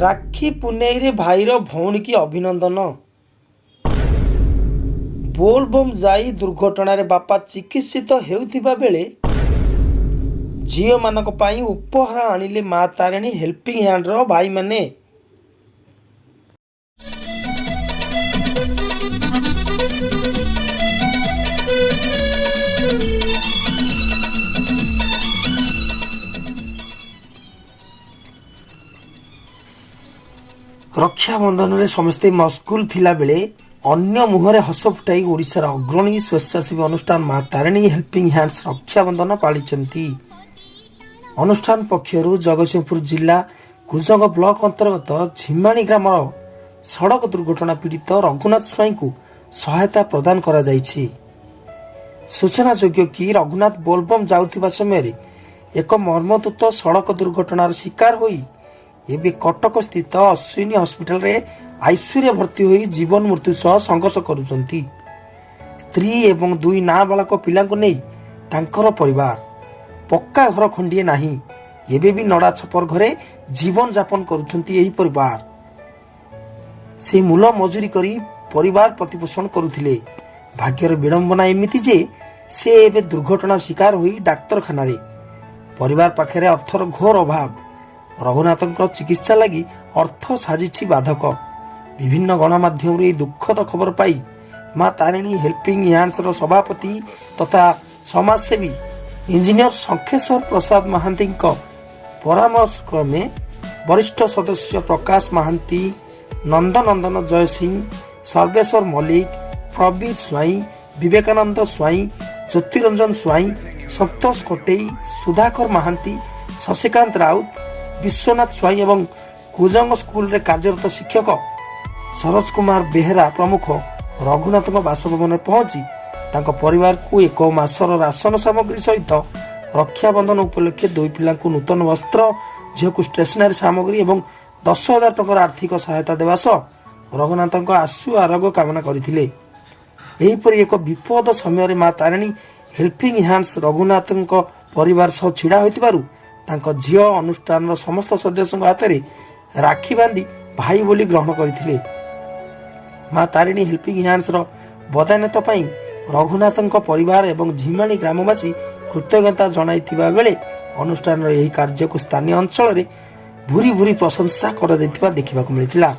ରାକ୍ଷୀ ପୁନେଇରେ ଭାଇର ଭଉଣୀକି ଅଭିନନ୍ଦନ। ବୋଲବମ୍ ଯାଇ ଦୁର୍ଘଟଣାରେ ବାପା ଚିକିତ୍ସିତ ହେଉଥିବା ବେଳେ ଝିଅମାନଙ୍କ ପାଇଁ ଉପହାର ଆଣିଲେ ମା ତାରିଣୀ ହେଲ୍ପିଂ ହ୍ୟାଣ୍ଡର ଭାଇମାନେ। ରକ୍ଷାବନ୍ଧନରେ ସମସ୍ତେ ମସଗୁଲ ଥିଲାବେଳେ ଅନ୍ୟ ମୁହଁରେ ହସ ଫୁଟାଇ ଓଡ଼ିଶାର ଅଗ୍ରଣୀ ସ୍ୱେଚ୍ଛାସେବୀ ଅନୁଷ୍ଠାନ ମା ତାରିଣୀ ହେଲ୍ପିଂ ହ୍ୟାଣ୍ଡସ୍ ରକ୍ଷାବନ୍ଧନ ପାଳିଛନ୍ତି। ଅନୁଷ୍ଠାନ ପକ୍ଷରୁ ଜଗତସିଂହପୁର ଜିଲ୍ଲା କୁଜଙ୍ଗ ବ୍ଲକ ଅନ୍ତର୍ଗତ ଝିମାଣୀ ଗ୍ରାମର ସଡ଼କ ଦୁର୍ଘଟଣା ପୀଡ଼ିତ ରଘୁନାଥ ସ୍ୱାଇଁଙ୍କୁ ସହାୟତା ପ୍ରଦାନ କରାଯାଇଛି। ସୂଚନାଯୋଗ୍ୟ କି, ରଘୁନାଥ ବୋଲବମ୍ ଯାଉଥିବା ସମୟରେ ଏକ ମର୍ମନ୍ତୁଦ ସଡ଼କ ଦୁର୍ଘଟଣାର ଶିକାର ହୋଇ ଏବେ କଟକ ସ୍ଥିତ ଅଶ୍ୱିନୀ ହସ୍ପିଟାଲରେ ଆଇସିୟୁରେ ଭର୍ତ୍ତି ହୋଇ ଜୀବନ ମୃତ୍ୟୁ ସହ ସଂଘର୍ଷ କରୁଛନ୍ତି। ସ୍ତ୍ରୀ ଏବଂ ଦୁଇ ନାବାଳକ ପିଲାଙ୍କୁ ନେଇ ତାଙ୍କର ପରିବାର। ପକ୍କା ଘର ଖଣ୍ଡିଏ ନାହିଁ। ଏବେ ବି ନଡ଼ା ଛପର ଘରେ ଜୀବନ ଯାପନ କରୁଛନ୍ତି ଏହି ପରିବାର। ସେ ମୂଲ ମଜୁରୀ କରି ପରିବାର ପ୍ରତିପୋଷଣ କରୁଥିଲେ। ଭାଗ୍ୟର ବିଡ଼ମ୍ବନା ଏମିତି ଯେ ସେ ଏବେ ଦୁର୍ଘଟଣାର ଶିକାର ହୋଇ ଡାକ୍ତରଖାନାରେ। ପରିବାର ପାଖରେ ଅର୍ଥର ଘୋର ଅଭାବ। ରଘୁନାଥଙ୍କ ଚିକିତ୍ସା ଲାଗି ଅର୍ଥ ସାଜିଛି ବାଧକ। ବିଭିନ୍ନ ଗଣମାଧ୍ୟମରୁ ଏହି ଦୁଃଖଦ ଖବର ପାଇ ମା ତାରିଣୀ ହେଲ୍ପିଂ ହ୍ୟାଣ୍ଡସର ସଭାପତି ତଥା ସମାଜସେବୀ ଇଞ୍ଜିନିୟର ଶଙ୍ଖେଶ୍ୱର ପ୍ରସାଦ ମହାନ୍ତିଙ୍କ ପରାମର୍ଶ କ୍ରମେ ବରିଷ୍ଠ ସଦସ୍ୟ ପ୍ରକାଶ ମହାନ୍ତି, ନନ୍ଦନନ୍ଦନ ଜୟସିଂ, ସର୍ବେଶ୍ୱର ମଲ୍ଲିକ, ପ୍ରବୀର ସ୍ୱାଇଁ, ବିବେକାନନ୍ଦ ସ୍ୱାଇଁ, ଜ୍ୟୋତିରଞ୍ଜନ ସ୍ୱାଇଁ, ସନ୍ତୋଷ କୋଟେଇ, ସୁଧାକର ମହାନ୍ତି, ଶଶିକାନ୍ତ ରାଉତ, ବିଶ୍ୱନାଥ ସ୍ୱାଇଁ ଏବଂ କୁଜଙ୍ଗ ସ୍କୁଲରେ କାର୍ଯ୍ୟରତ ଶିକ୍ଷକ ସରୋଜ କୁମାର ବେହେରା ପ୍ରମୁଖ ରଘୁନାଥଙ୍କ ବାସଭବନରେ ପହଞ୍ଚି ତାଙ୍କ ପରିବାରକୁ ଏକ ମାସର ରାସନ ସାମଗ୍ରୀ ସହିତ ରକ୍ଷାବନ୍ଧନ ଉପଲକ୍ଷେ ଦୁଇ ପିଲାଙ୍କୁ ନୂତନ ବସ୍ତ୍ର, ଝିଅକୁ ଷ୍ଟେସନାରୀ ସାମଗ୍ରୀ ଏବଂ 10,000 ଟଙ୍କାର ଆର୍ଥିକ ସହାୟତା ଦେବା ସହ ରଘୁନାଥଙ୍କ ଆଶୁ ଆରୋଗ୍ୟ କାମନା କରିଥିଲେ। ଏହିପରି ଏକ ବିପଦ ସମୟରେ ମା ତାରିଣୀ ହେଲ୍ପିଂ ହ୍ୟାଣ୍ଡସ୍ ରଘୁନାଥଙ୍କ ପରିବାର ସହ ଛିଡ଼ା ହୋଇଥିବାରୁ ତାଙ୍କ ଝିଅ ଅନୁଷ୍ଠାନର ସମସ୍ତ ସଦସ୍ୟଙ୍କ ହାତରେ ରାକ୍ଷୀ ବାନ୍ଧି ଭାଇ ବୋଲି ଗ୍ରହଣ କରିଥିଲେ। ମା ତାରିଣୀ ହେଲ୍ପିଂ ହ୍ୟାଣ୍ଡସର ବଦାନ୍ୟତା ପାଇଁ ରଘୁନାଥଙ୍କ ପରିବାର ଏବଂ ଝିମାଣୀ ଗ୍ରାମବାସୀ କୃତଜ୍ଞତା ଜଣାଇଥିବା ବେଳେ ଅନୁଷ୍ଠାନର ଏହି କାର୍ଯ୍ୟକୁ ସ୍ଥାନୀୟ ଅଞ୍ଚଳରେ ଭୁରି ଭୁରି ପ୍ରଶଂସା କରାଯାଇଥିବା ଦେଖିବାକୁ ମିଳିଥିଲା।